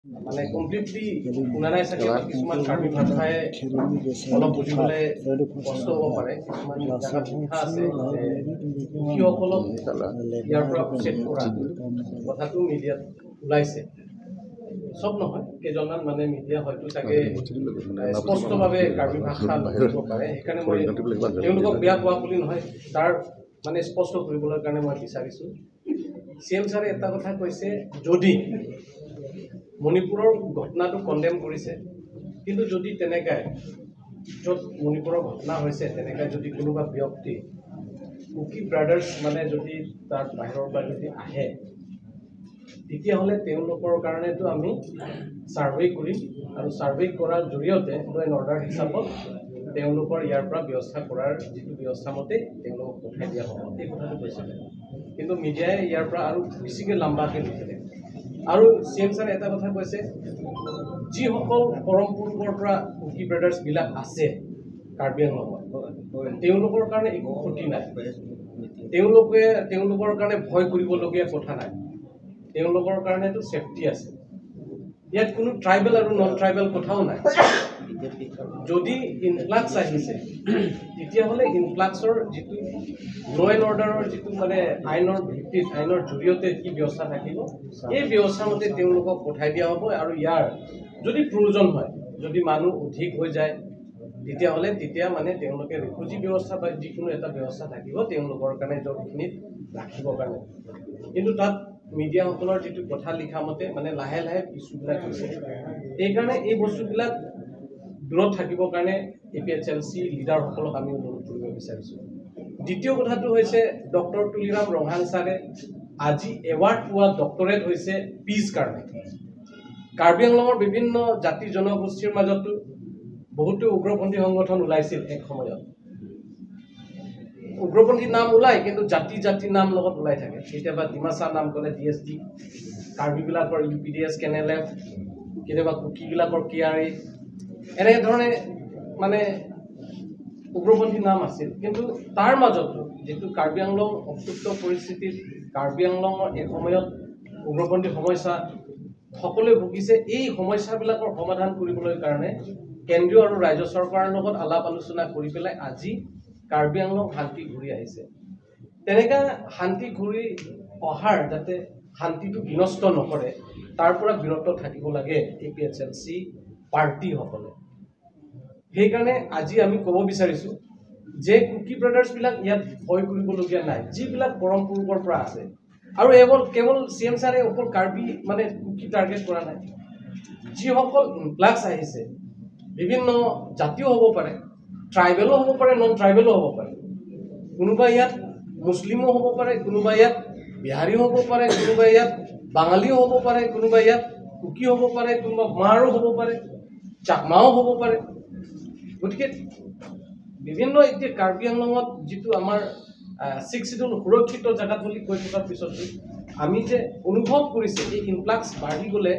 মানে কমপ্লিটলি শুনা নাই চাগে। কিছুমান কাৰ্বি ভাষাই অলপ বুজিবলৈ কষ্ট হ'ব পাৰে। কিছুমান জেগাত লিখা আছে যে কুকিসকলক ইয়াৰ পৰা উচ্ছেদ কৰা কথাটো মিডিয়াত ওলাইছে। চব নহয়, কেইজনমান মানে মিডিয়া হয়তো চাগে স্পষ্টভাৱে কাৰ্বি ভাষা নুবুজিব পাৰে। সেইকাৰণে মই তেওঁলোকক বেয়া পোৱা বুলি নহয়, তাৰ মানে স্পষ্ট কৰিবলৈ কাৰণে মই বিচাৰিছোঁ। চি এম ছাৰে এটা কথা কৈছে, যদি মণিপুৰৰ ঘটনাটো কণ্ডেম কৰিছে, কিন্তু যদি তেনেকাই য'ত মণিপুৰৰ ঘটনা হৈছে তেনেকাই যদি কোনোবা ব্যক্তি কুকি ব্ৰাদাৰ্ছ মানে যদি তাৰ বাহিৰৰ পৰা যদি আহে, তেতিয়াহ'লে তেওঁলোকৰ কাৰণেতো আমি ছাৰ্ভে কৰিম আৰু ছাৰ্ভে কৰাৰ জৰিয়তে ল এণ্ড অৰ্ডাৰ হিচাপত তেওঁলোকৰ ইয়াৰ পৰা ব্যৱস্থা কৰাৰ যিটো ব্যৱস্থা মতে তেওঁলোকক পঠাই দিয়া হ'ব, এই কথাটো কৈছিলে। কিন্তু মিডিয়াই ইয়াৰ পৰা আৰু বেছিকৈ লাম্বাকৈ লিখিলে। আৰু চি এম ছাৰে এটা কথা কৈছে, যিসকল পৰম পূৰ্বৰ পৰা কুকি ব্ৰাদাৰ্ছবিলাক আছে কাৰ্বি আংলঙত, তেওঁলোকৰ কাৰণে একো ক্ষতি নাই, তেওঁলোকে তেওঁলোকৰ কাৰণে ভয় কৰিবলগীয়া কথা নাই, তেওঁলোকৰ কাৰণেতো ছেফটি আছে। ইয়াত কোনো ট্ৰাইবেল আৰু নন ট্ৰাইবেল কথাও নাই। যদি ইনফ্লাক্স আহিছে, তেতিয়াহ'লে ইনফ্লাক্সৰ যিটো ল এণ্ড অৰ্ডাৰৰ যিটো মানে আইনৰ ভিত্তিত আইনৰ জৰিয়তে কি ব্যৱস্থা থাকিব, এই ব্যৱস্থা মতে তেওঁলোকক পঠাই দিয়া হ'ব। আৰু ইয়াৰ যদি প্ৰয়োজন হয়, যদি মানুহ অধিক হৈ যায়, তেতিয়াহ'লে তেতিয়া মানে তেওঁলোকে ৰিফিউজি ব্যৱস্থা বা যিকোনো এটা ব্যৱস্থা থাকিব তেওঁলোকৰ কাৰণে য'তখিনিত ৰাখিবৰ কাৰণে। কিন্তু তাত মিডিয়াসকলৰ যিটো কথা লিখা মতে মানে লাহে লাহে ইছ্যুবিলাক হৈছে। এইকাৰণে এই বস্তুবিলাক দূৰত থাকিবৰ কাৰণে A P H L C লিডাৰসকলক আমি অনুৰোধ কৰিব বিচাৰিছোঁ। দ্বিতীয় কথাটো হৈছে, ডক্টৰ তুলিৰাম ৰংহাং ছাৰে আজি এৱাৰ্ড পোৱা ডক্টৰেট হৈছে পিচ কাৰণে। কাৰ্বি আংলঙৰ বিভিন্ন জাতি জনগোষ্ঠীৰ মাজতো বহুতো উগ্ৰপন্থী সংগঠন ওলাইছিল এক সময়ত। উগ্ৰপন্থী নাম ওলায়, কিন্তু জাতি জাতি নাম লগত ওলাই থাকে। কেতিয়াবা ডিমাচা নাম ক'লে ডি এছ ডি, কাৰ্বিবিলাকৰ U P D S, KNL F, কেতিয়াবা কুকিবিলাকৰ কে আৰ এ, এনেধৰণে মানে উগ্ৰপন্থী নাম আছিল। কিন্তু তাৰ মাজতো যিটো কাৰ্বি আংলং অপ্তুক্ত পৰিস্থিতিত কাৰ্বি আংলঙৰ এসময়ত উগ্ৰপন্থী সমস্যা সকলোৱে ভুগিছে। এই সমস্যাবিলাকৰ সমাধান কৰিবলৈ কাৰণে কেন্দ্ৰীয় আৰু ৰাজ্য চৰকাৰৰ লগত আলাপ আলোচনা কৰি পেলাই আজি কাৰ্বি আংলং শান্তি ঘূৰি আহিছে। তেনেকা শান্তি ঘূৰি অহাৰ যাতে শান্তিটো বিনষ্ট নকৰে, তাৰ পৰা বিৰত থাকিব লাগে A P H L C পাৰ্টিসকলে। সেইকাৰণে আজি আমি ক'ব বিচাৰিছোঁ যে কুকি ব্ৰাদাৰ্ছবিলাক ইয়াত ভয় কৰিবলগীয়া নাই, যিবিলাক পৰম পূৰ্বৰ পৰা আছে। আৰু কেৱল কেৱল চি এম ছাৰে অকল কাৰ্বি মানে কুকি টাৰ্গেট কৰা নাই, যিসকল ইনফ্লাক্স আহিছে বিভিন্ন জাতিও হ'ব পাৰে, ট্ৰাইবেলো হ'ব পাৰে, নন ট্ৰাইবেলো হ'ব পাৰে, কোনোবা ইয়াত মুছলিমো হ'ব পাৰে, কোনোবা ইয়াত বিহাৰীও হ'ব পাৰে, কোনোবা ইয়াত বাঙালীও হ'ব পাৰে, কোনোবা ইয়াত কুকি হ'ব পাৰে, কোনোবা মাৰো হ'ব পাৰে, চাকমাও হ'ব পাৰে। গতিকে বিভিন্ন এতিয়া কাৰ্বি আংলঙত যিটো আমাৰ ছিক্স চিডুল সুৰক্ষিত জেগাত বুলি কৈ থকাৰ পিছতো আমি যে অনুভৱ কৰিছে এই ইনফ্লাক্স বাঢ়ি গ'লে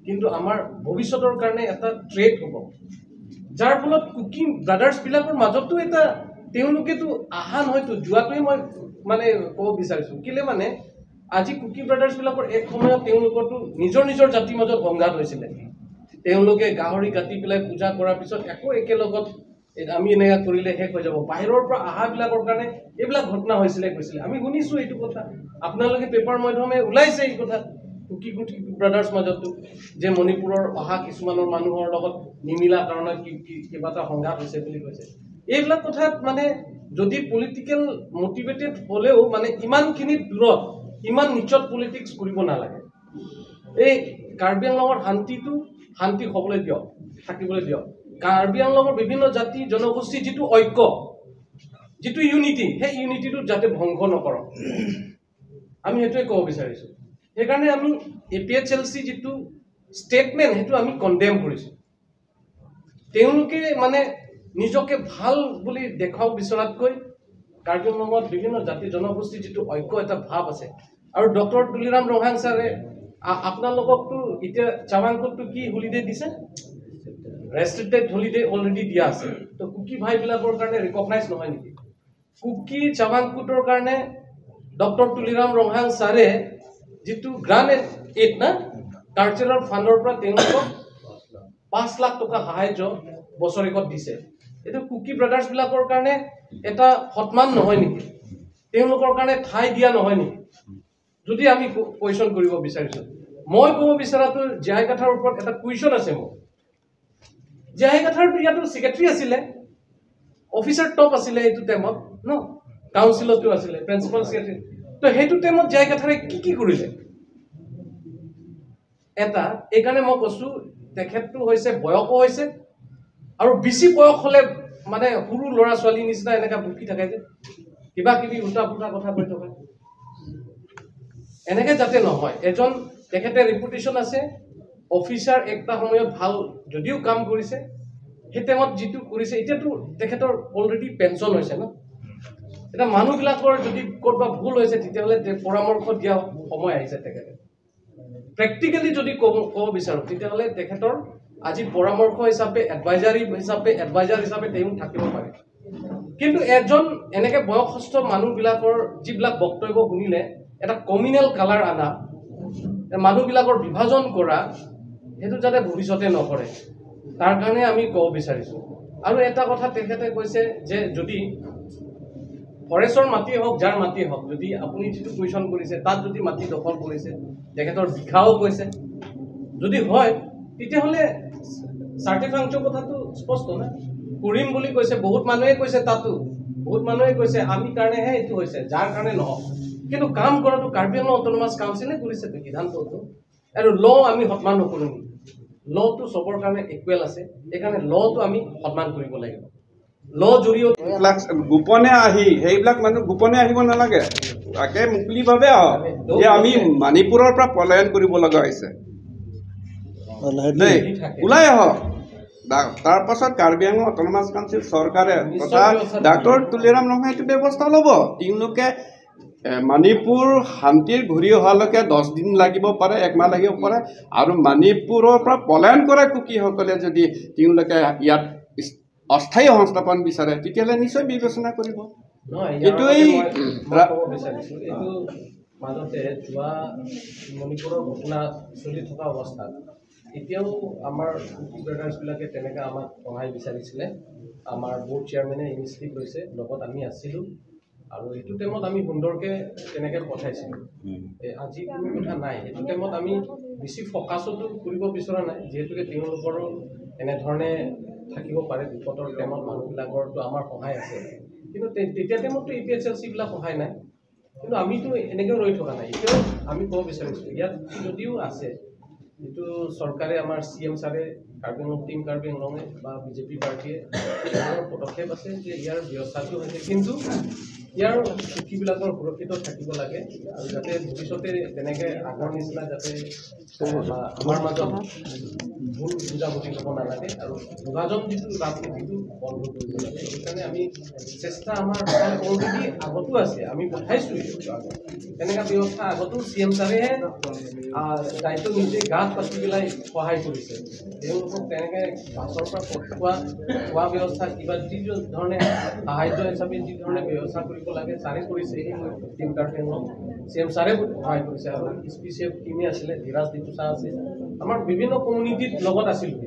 কিন্তু আমাৰ ভৱিষ্যতৰ কাৰণে এটা থ্ৰেট হ'ব, যাৰ ফলত কুকি ব্ৰাদাৰ্ছবিলাকৰ মাজতো এটা তেওঁলোকেতো আহা নহয়তো যোৱাটোৱে মই মানে ক'ব বিচাৰিছোঁ। কেলে মানে আজি কুকি ব্ৰাদাৰ্ছবিলাকৰ এক সময়ত তেওঁলোকৰতো নিজৰ নিজৰ জাতিৰ মাজত সংঘাত হৈছিলে। তেওঁলোকে গাহৰি কাটি পেলাই পূজা কৰাৰ পিছত একো একেলগত আমি এনেকুৱা কৰিলে শেষ হৈ যাব। বাহিৰৰ পৰা অহাবিলাকৰ কাৰণে এইবিলাক ঘটনা হৈছিলে কৈছিলে, আমি শুনিছোঁ এইটো কথা, আপোনালোকে পেপাৰ মাধ্যমে ওলাইছে এই কথা। কুকি কুকি ব্ৰাদাৰ্ছ মাজতো যে মণিপুৰৰ অহা কিছুমানৰ মানুহৰ লগত নিমিলা কাৰণে কি কিবা এটা সংঘাত হৈছে বুলি কৈছে। এইবিলাক কথাত মানে যদি পলিটিকেল মটিভেটেড হ'লেও মানে ইমানখিনি দূৰত ইমান নিচত পলিটিক্স কৰিব নালাগে। এই কাৰ্বি আংলঙৰ শান্তিটো শান্তি হ'বলৈ দিয়ক, থাকিবলৈ দিয়ক। কাৰ্বি আংলঙৰ বিভিন্ন জাতি জনগোষ্ঠীৰ যিটো ঐক্য, যিটো ইউনিটি, সেই ইউনিটিটো যাতে ভংগ নকৰক, আমি সেইটোৱে ক'ব বিচাৰিছোঁ। সেইকাৰণে আমি A P H L C যিটো ষ্টেটমেণ্ট সেইটো আমি কণ্ডেম কৰিছোঁ। তেওঁলোকে মানে নিজকে ভাল বুলি দেখুৱাব বিচৰাতকৈ কাৰ্বি আংলঙত বিভিন্ন জাতি জনগোষ্ঠীৰ যিটো ঐক্য এটা ভাৱ আছে। আৰু ডক্টৰ তুলিৰাম ৰংহাং ছাৰে আপোনালোককতো এতিয়া চাৱাংকতটো কি হলিডে দিছে, ৰেষ্ট্ৰিক্টেড হলিডে অলৰেডি দিয়া আছে। তো কুকি ভাইবিলাকৰ কাৰণে ৰিকগনাইজ নহয় নেকি? কুকি চাৱাংকুটৰ কাৰণে ডক্টৰ তুলিৰাম ৰংহাং ছাৰে যিটো গ্ৰাণ্ট এইড না কালচাৰেল ফাণ্ডৰ পৰা তেওঁলোকক 5 লাখ টকা সাহায্য বছৰেকত দিছে। এইটো কুকি ব্ৰাদাৰ্ছবিলাকৰ কাৰণে এটা সন্মান নহয় নেকি? তেওঁলোকৰ কাৰণে ঠাই দিয়া নহয় নেকি? যদি আমি কুৱেশ্যন কৰিব বিচাৰিছোঁ, মই ক'ব বিচৰাটো জীয়াই কাথাৰ ওপৰত এটা কুৱেশ্যন আছে মোৰ। জীয়াই কাথাৰটো ইয়াতো ছেক্ৰেটাৰী আছিলে, অফিচাৰ টপ আছিলে এইটো টাইমত ন, কাউন্সিলতো আছিলে প্ৰিন্সিপাল ছেক্ৰেটাৰী। তো সেইটো টাইমত জীয়াই কাথাৰে কি কি কৰিলে এটা, এইকাৰণে মই কৈছোঁ তেখেতটো হৈছে বয়সো হৈছে, আৰু বেছি বয়স হ'লে মানে সৰু ল'ৰা ছোৱালীৰ নিচিনা এনেকুৱা বকি থাকে যে কিবা কিবি উল্টা পুল্টা কথা কৈ থকা, এনেকৈ যাতে নহয়। এজন তেখেতে ৰেপুটেশ্যন আছে, অফিচাৰ একটা সময়ত ভাল যদিও কাম কৰিছে, সেই টাইমত যিটো কৰিছে, এতিয়াতো তেখেতৰ অলৰেডি পেঞ্চন হৈছে ন। এতিয়া মানুহবিলাকৰ যদি ক'ৰবাত ভুল হৈছে তেতিয়াহ'লে পৰামৰ্শ দিয়া সময় আহিছে। তেখেতে প্ৰেক্টিকেলি যদি ক'ব বিচাৰোঁ তেতিয়াহ'লে তেখেতৰ আজি পৰামৰ্শ হিচাপে, এডভাইজাৰী হিচাপে, এডভাইজাৰ হিচাপে তেওঁ থাকিব পাৰে। কিন্তু এজন এনেকৈ বয়সস্থ মানুহবিলাকৰ যিবিলাক বক্তব্য শুনিলে এটা কমিউনেল কালাৰ আনা, মানুহবিলাকৰ বিভাজন কৰা, সেইটো যাতে ভৱিষ্যতে নকৰে, তাৰ কাৰণে আমি ক'ব বিচাৰিছোঁ। আৰু এটা কথা তেখেতে কৈছে যে যদি ফৰেষ্টৰ মাটিয়ে হওক, যাৰ মাটিয়ে হওক, যদি আপুনি যিটো কুৱেশ্যন কৰিছে তাত যদি মাটি দখল কৰিছে, তেখেতৰ বিঘাও কৈছে, যদি হয় তেতিয়াহ'লে চাৰ্টিফাংচৰ কথাটো স্পষ্ট না, কৰিম বুলি কৈছে, বহুত মানুহে কৈছে, তাতো বহুত মানুহে কৈছে আমি কাৰণেহে এইটো হৈছে, যাৰ কাৰণে নহওক, কিন্তু কাম কৰাটো কাৰ্বি আংলং অট'নমাছ কাউন্সিলে কৰিছে সিদ্ধান্তটো। আৰু ল' আমি সন্মান নকৰোঁ নেকি? ল'টো চবৰ কাৰণে ইকুৱেল আছে, সেইকাৰণে ল'টো আমি সন্মান কৰিব লাগিব। ল' জৰিয়তে গোপনে আহি সেইবিলাক মানুহ গোপনে আহিব নালাগে, তাকে মুকলিভাৱে আহক যে আমি মণিপুৰৰ পৰা পলায়ন কৰিব লগা হৈছে দেই, ওলাই আহক। তাৰপাছত কাৰ্বি আংলং অট'নমাছ কাউন্সিল চৰকাৰে তথা ডাক্তৰ তুলিৰাম ৰংহাঙে এইটো ব্যৱস্থা ল'ব। তেওঁলোকে মণিপুৰ শান্তিৰ ঘূৰি অহালৈকে 10 দিন লাগিব পাৰে, 1 মাহ লাগিব পাৰে। আৰু মণিপুৰৰ পৰা পলায়ন কৰা কুকিসকলে যদি তেওঁলোকে ইয়াত অস্থায়ী সংস্থাপন বিচাৰে তেতিয়াহ'লে নিশ্চয় বিবেচনা কৰিব। কিন্তু এই ক'ব বিচাৰিছোঁ, এইটো মাজতে যোৱা মণিপুৰৰ ঘটনা চলি থকা অৱস্থাত এতিয়াও আমাৰ কুকি ব্ৰাদাৰ্ছবিলাকে তেনেকৈ আমাক সহায় বিচাৰিছিলে। আমাৰ বৰ্ড চেয়াৰমেনে ইনিচিয়েটিভ লৈছে, লগত আমি আছিলোঁ, আৰু এইটো টাইমত আমি সুন্দৰকৈ তেনেকৈ পঠাইছিলোঁ। আজি কোনো কথা নাই, সেইটো টাইমত আমি বেছি ফ'কাছতো কৰিব বিচৰা নাই, যিহেতুকে তেওঁলোকৰো এনেধৰণে থাকিব পাৰে বিপদৰ টাইমত মানুহবিলাকৰতো আমাৰ সহায় আছে, কিন্তু তেতিয়া টাইমততো এ পি এইচ এল চিবিলাক সহায় নাই। কিন্তু আমিতো এনেকৈও ৰৈ থকা নাই। এতিয়াও আমি ক'ব বিচাৰিছোঁ ইয়াত যদিও আছে, যিটো চৰকাৰে আমাৰ চি এম ছাৰে, কাৰ্বি আংলং টিম কাৰ্বি আংলঙে বা বিজেপি পাৰ্টীয়ে এনেধৰণৰ পদক্ষেপ আছে যে ইয়াৰ ব্যৱস্থাটো হৈছে, কিন্তু ইয়াৰ কুকিবিলাকৰ সুৰক্ষিত থাকিব লাগে, আৰু যাতে ভৱিষ্যতে তেনেকৈ আগৰ নিচিনা যাতে আমাৰ মাজত ভুল বুজাবুজি হ'ব নালাগে, আৰু বিভাজন যিটো ৰাজনীতিটো বন্ধ কৰিব লাগে। সেইকাৰণে আমি চেষ্টা আমাৰ অলৰেডি আগতো আছে, আমি পঠাইছোঁ আগত তেনেকুৱা ব্যৱস্থা আগতো চি এম ছাৰেহে দায়িত্ব নিজে গাত পাতি পেলাই সহায় কৰিছে তেওঁলোকক, তেনেকৈ বাছৰ পৰা পঠোৱা খোৱা ব্যৱস্থা কিবা যি ধৰণে সাহায্য হিচাপে যি ধৰণে ব্যৱস্থা কৰিব লাগে ছাৰে কৰিছে। Team Karbi Anglong C M ছাৰে সহায় কৰিছে, আৰু স্পেচিয়েল টিমে আছিলে, ধীৰাজ দীপুচা আছে, আমাৰ বিভিন্ন কমিউনিটিৰ লগত আছিলোঁ।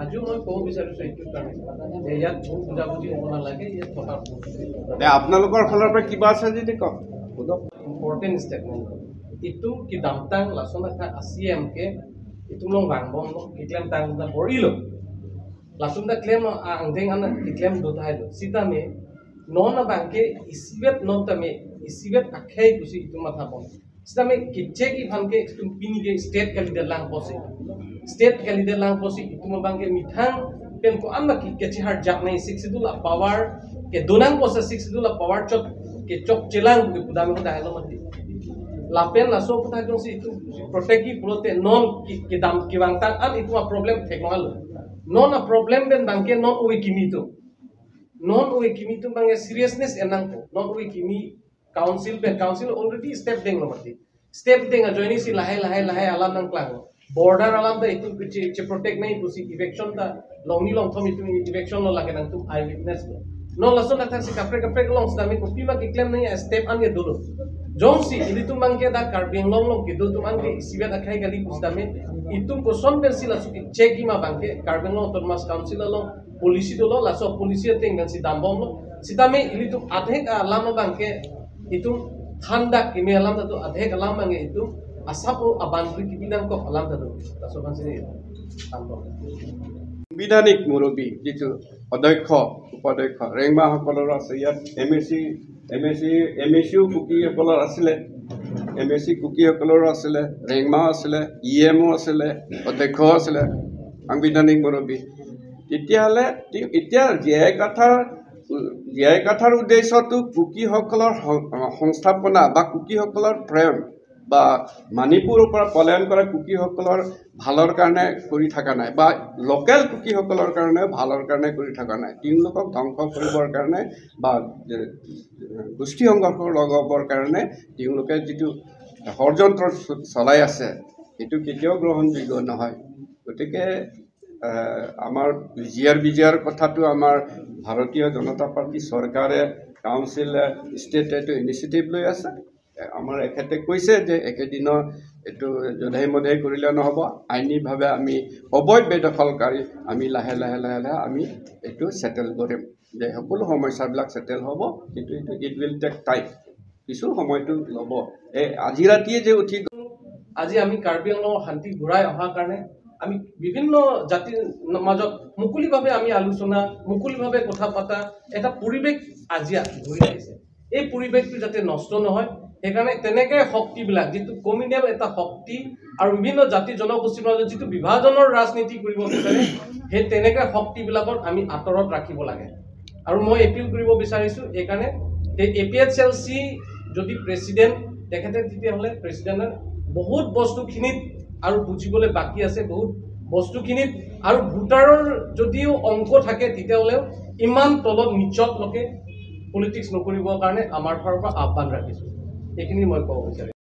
আজিও মই ক'ব বিচাৰিছোঁ এইটোৰ কাৰণে যে ইয়াত ভুল বুজাবুজি হ'ব নালাগে, ইয়াত থকা আপোনালোকৰ ফালৰ পৰা কিবা আছে যদি কওক। Important statement itu ki damtang langsung ta ACM ke itu long bang bom long ki claim tang da borilo langsung da claim ang deng an ki claim do thai do sita me non na bang ke isibet non ta me isibet akhai kusi itu matha bon sita me kitche ki phan ke tum pini ke state ka leader lang posi state ka leader lang posi itu ma bang ke mithang pen ko an ki ke har jak nai six dula power ke donang posa six dula power chot ke chok chelang ke pudam ko dai lo mati lapen laso putha jong si itu protect ki prote non ki dam ki bang tang an itu a problem thek mal non a problem ben bang ke non oi kimi to non oi kimi to bang seriousness enang ko non oi kimi council ben council already step deng lo mati step deng a joini si lahe lahe lahe alam nang klang border alam da itu che protect nahi pusi eviction ta long ni long thom itu eviction lo lage nang tu eye witness lo non laso na thak si kapre kapre long sa mi ko pima ki claim nahi step an ye dolo Jongsi ilitum bangke da Karbi Anglong long kidu tumangke isibet akhai gali pustame itum koson pensil asu ki chekima bangke Karbi Anglong Autonomous Council long policy do lo laso policy ateng si dambom lo sitame ilitum adhek alam bangke itum khanda kimi alam tatu adhek alam bangke itum asapo abandri kibinang ko alam tatu laso bansini dambom। সাংবিধানিক মুৰব্বী যিটো অধ্যক্ষ উপাধ্যক্ষ ৰেংমাসকলৰ আছে ইয়াত, M A চিও কুকিসকলৰ আছিলে, M A C কুকিসকলৰো আছিলে, ৰেংমাও আছিলে, ই এমো আছিলে, অধ্যক্ষও আছিলে সাংবিধানিক মুৰব্বী। তেতিয়াহ'লে এতিয়া জীয়াই কাথাৰ উদ্দেশ্যটো কুকিসকলৰ সংস্থাপনা বা কুকিসকলৰ প্ৰেম বা মণিপুৰৰ পৰা পলায়ন কৰা কুকিসকলৰ ভালৰ কাৰণে কৰি থকা নাই বা লোকেল কুকিসকলৰ কাৰণে ভালৰ কাৰণে কৰি থকা নাই, তেওঁলোকক ধ্বংস কৰিবৰ কাৰণে বা গোষ্ঠী সংঘৰ্ষ লগাবৰ কাৰণে তেওঁলোকে যিটো ষড়যন্ত্ৰ চলাই আছে সেইটো কেতিয়াও গ্ৰহণযোগ্য নহয়। গতিকে আমাৰ G R B G R কথাটো আমাৰ ভাৰতীয় জনতা পাৰ্টী চৰকাৰে, কাউন্সিলে, ষ্টেটে এইটো ইনিচিয়েটিভ লৈ আছে। আমাৰ এখেতে কৈছে যে একেদিনৰ এইটো যধে মধে কৰিলে নহ'ব, আইনীভাৱে আমি অবৈধ বেদখলকাৰী আমি লাহে লাহে লাহে লাহে আমি এইটো ছেটেল কৰিম, যে সকলো সমস্যাবিলাক ছেটেল হ'ব, কিন্তু এইটো it will tech time, কিছু সময়টো ল'ব। এই আজি ৰাতিয়ে যে উঠি আজি আমি কাৰ্বি আংলঙৰ শান্তি ঘূৰাই অহাৰ কাৰণে আমি বিভিন্ন জাতিৰ মাজত মুকলিভাৱে আমি আলোচনা, মুকলিভাৱে কথা পতা এটা পৰিৱেশ আজি ঘূৰি আহিছে। এই পৰিৱেশটো যাতে নষ্ট নহয় সেইকাৰণে তেনেকৈ শক্তিবিলাক যিটো কমিউনেল এটা শক্তি আৰু বিভিন্ন জাতি জনগোষ্ঠীৰ মাজত যিটো বিভাজনৰ ৰাজনীতি কৰিব বিচাৰে সেই তেনেকৈ শক্তিবিলাকত আমি আঁতৰত ৰাখিব লাগে। আৰু মই এপিল কৰিব বিচাৰিছোঁ এইকাৰণে A P H L C যদি প্ৰেচিডেণ্ট তেখেতে তেতিয়াহ'লে প্ৰেচিডেণ্টৰ বহুত বস্তুখিনিত আৰু বুজিবলৈ বাকী আছে, বহুত বস্তুখিনিত আৰু ভোটাৰৰ যদিও অংক থাকে তেতিয়াহ'লেও ইমান তলত নিচত লোকে পলিটিক্স নকৰিবৰ কাৰণে আমাৰ ফালৰ পৰা আহ্বান ৰাখিছোঁ। এইখিনি মই ক'ব বিচাৰিছোঁ।